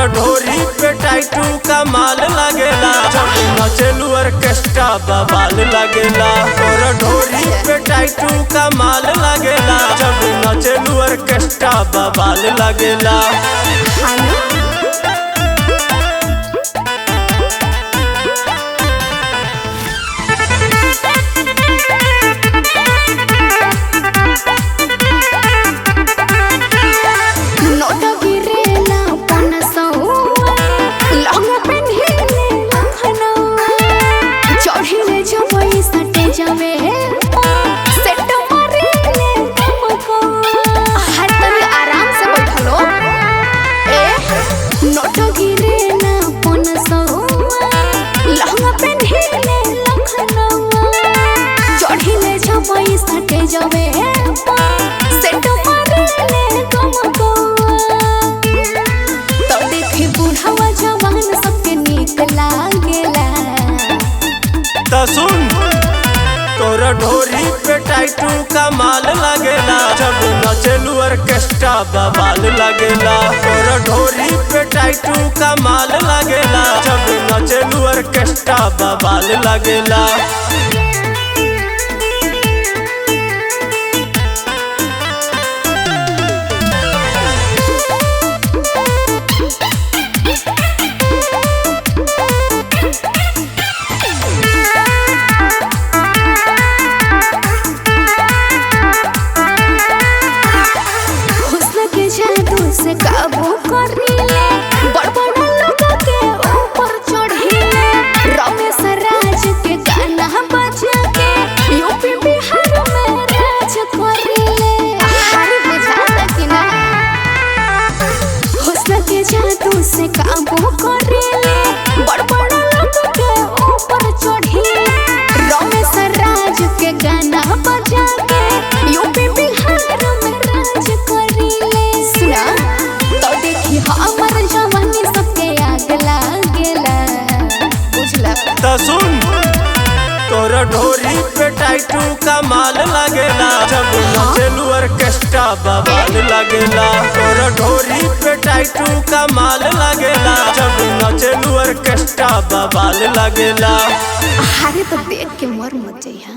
तोरा ढोरी पे टाइटू कमाल लागेला। जब नचेलू ऑर्केस्ट्रा बवाल लागेला। तोरा ढोरी पे टाइटू कमाल लागेला। जब नचेलू ऑर्केस्ट्रा बवाल लागेला। सुन तोरा ढोरी पे टाइटू कमाल लागेला। जब नचेलू ऑर्केस्ट्रा बवाल लागेला। तोरा ढोरी पे टाइटू कमाल लागेला। जब नचेलू ऑर्केस्ट्रा बवाल लागेला। से काबू करीले बड़ बड़ लोग के ऊपर चढ़ीले। रमेश राज के गाना बजा के यूपी बिहार में राज करीले। हर बुझाता कि ना हुस्न के जादू से काबू करीले बड़ बड़ लोग के ऊपर चढ़ीले। रमेश राज के गाना बजा के यूपी बिहार में राज करीले। सुना तो देखी हमर जवानी सबके आग लागेला। बुझला त सुन तोरा ढोरी पे टाइटू कमाल लागेला। जब नचेलू ऑर्केस्ट्रा बवाल लागेला। तोरा ढोरी पे टाइटू कमाल लागेला। जब नचेलू ऑर्केस्ट्रा बवाल लागेला। अरे तो देख के मर मत जइहा।